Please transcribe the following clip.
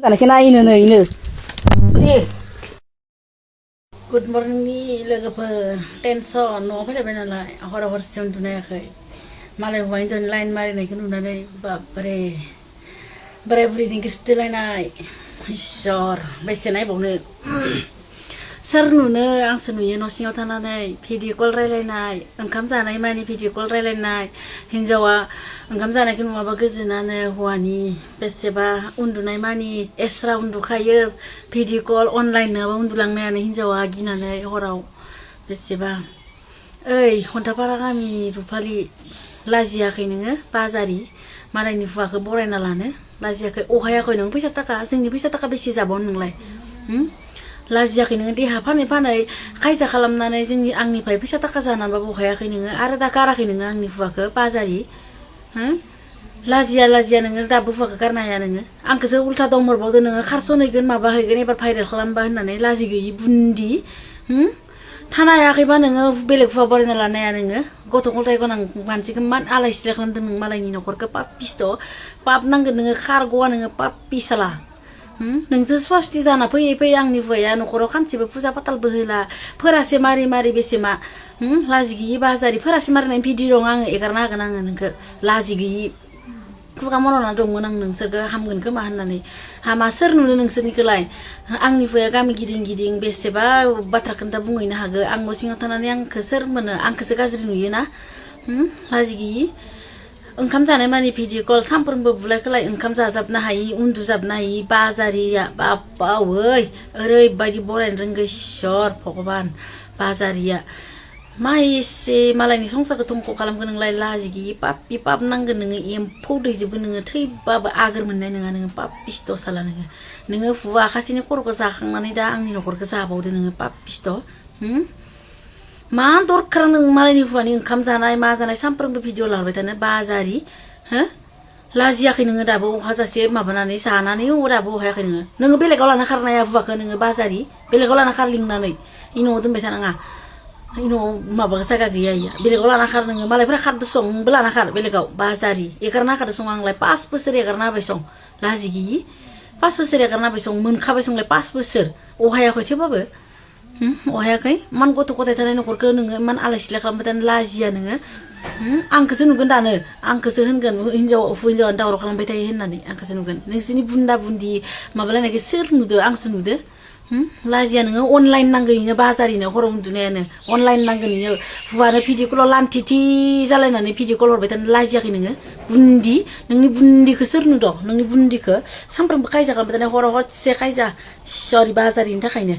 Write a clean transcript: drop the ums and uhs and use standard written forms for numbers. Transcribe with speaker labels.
Speaker 1: जानायखौ नायनो नैनो दे
Speaker 2: गुड मर्निंनि लोगोफोर टेनसन न'आव फैलायबाय नालाय हर हरसे उन्दुनायाखै मालाय हौवा हिन्जावनि लाइन मारिनायखौ नुनानै बाबरे बोराय बुरैनि गोसो थोलायनाय इसोर बेसे नायबावनो सोर नुनो आंसो नुयो न' सिङाव थानानै भिडिअ कल रायलायनाय ओंखाम जानाय मानि भिडिअ कल रायलायनाय हिन्जावा ओंखाम जानायखौ नुवाबा गोजोनानो हौवानि बेसेबा उन्दुनाय मानि एस्रा उन्दुखायो भिडिअ कल अनलाइन नङाबा उन्दुलांनायानो हिन्जावा गिनानै हराव बेसेबा ओइ खन्थापारा गामिनि रुपालि लाजियाखै नोङो बाजारि मालायनि हुवाखौ बरायना लानो लाजियाखै अहायाखै नों फैसा थाखा जोंनि फैसा थाखा बेसे जाबावनो नोंलाय लाजियाखै नोङो देहा फानै फानै खायजा खालामनानै जोंनि आंनिफ्राय फैसा थाखा जानानैबाबो अहायाखै नोङो आरो दा गाराखै नोङो आंनि हुवाखौ बाजारि लाजिया नोङो दाबो हुवाखौ गारनो हाया नोङो आंखौसो उल्था दमहरबावदो नोङो खारस'नहैगोन माबा हैगोन एबार भाइरेल खालामबा होननानै लाजि गैयि बुन्दि थानो हायाखैबा नोङो बेलेग हुवा बरायना लानो हाया नोङो गथ' गथाय गोनां मानसिखौ मान आलाय सिलाय खालामदों नों मालायनि न'खरखौ पाप पिस्त' पाप नांगोन नोङो खारग'वा नोङो पाप पिसाला नोंसो स्वास्ति जाना फैयै आंनि हुवाया न'खराव खानसेबो फुजा फाथालबो होला फोरासे मारि बेसे मा लाजि गैयि बाजारि फोरासे मारिनायनि भिडिअ दं आङो एगारना होगोन आङो नोंखौ लाजि गैयि खुगा मन'ना दंमोन आं नोंसोरखौ हामगोन खोमा होननानै हामा सोर नुनो नोंसोरनिखौलाय आंनि हुवाया गामि गिदिं बेसेबा बाथ्रा खोन्था बुंहैनो हागो आं न' सिङाव थानानै आंखौ सोर मोनो आंखौसो गाज्रि नुयोना लाजि गैयि ओंखाम जानाय मानि भिडिअ कल सानफ्रोमबो बुलाय खोलाय ओंखाम जाजाबनो हायि उन्दुजाबनो हायि बाजारिया बापावै ओरैबायदि बरायनो रोंगौ इसोर भगबान बाजारिया मा एसे मालायनि संसारखौ धंख' खालामगोन नोंलाय लाजि गैयि पापि पाप नांगोन नोङो एम्फौ दैजोबगोन नोङो थैबाबो आगोर मोननाय नङा नोङो पाप पिस्त' साला नोङो हुवा आखासेनि खर'खौ जाखांनानै दा आंनि न'खरखौ जाबावदो नोङो पाप पिस्त' मा दरखार नों मालायनि हुवानि ओंखाम जानाय मा जानाय सानफ्रोमबो भिडिअ लाबाय थानो बाजारि लाजियाखै नोङो दाबो अहाजासे माबानानै जानानै दाबो अहायाखै नोङो बेलेगाव लाना खारनाया हुवाखौ नोङो बाजारि बेलेगाव लाना खार लिंनानै इ न'आव दोनबाय थानाङा इ न'आव माबा जायगा गैया इया बेलेगाव लाना खार नोङो मालायफोरा खारदो सं नोंबो लाना खार बेलेगाव बाजारि एगारना होखादो सं आंलाय 5 बोसोर एगारना होबाय सं लाजि गैयि 5 बोसोर एगारना होबाय सं मोनखाबाय संलाय 5 बोसोर अहायाखै थेवबाबो अहायाखै इमान गथ' गथाय थानाय न'खरखौ नोङो इमान आलाय सिलाय खालामबाय थानो लाजिया नोङो आंखौसो नुगोन दानो आंखौसो होनगोन हिन्जावानो दावराव खालामबाय थायो होननानै आंखौसो नुगोन नोंसोरनि बुन्दा बुन्दि माबालायनायखौ सोर नुदो आंसो नुदो लाजिया नोङो अनलाइन नांगौ इनो बाजारिनो हराव उन्दुनायानो अनलाइन नांगोन इनो हुवानो भिडिअ कलाव लान्थिथि जालायनानै भिडिअ कल हरबाय थानो लाजियाखै नोङो बुन्दि नोंनि बुन्दिखौ सोर नुदों नोंनि बुन्दिखौ सानफ्रोमबो खायजा खालामबाय थानाय हराव हरसे खायजा सरि बाजारिनि थाखायनो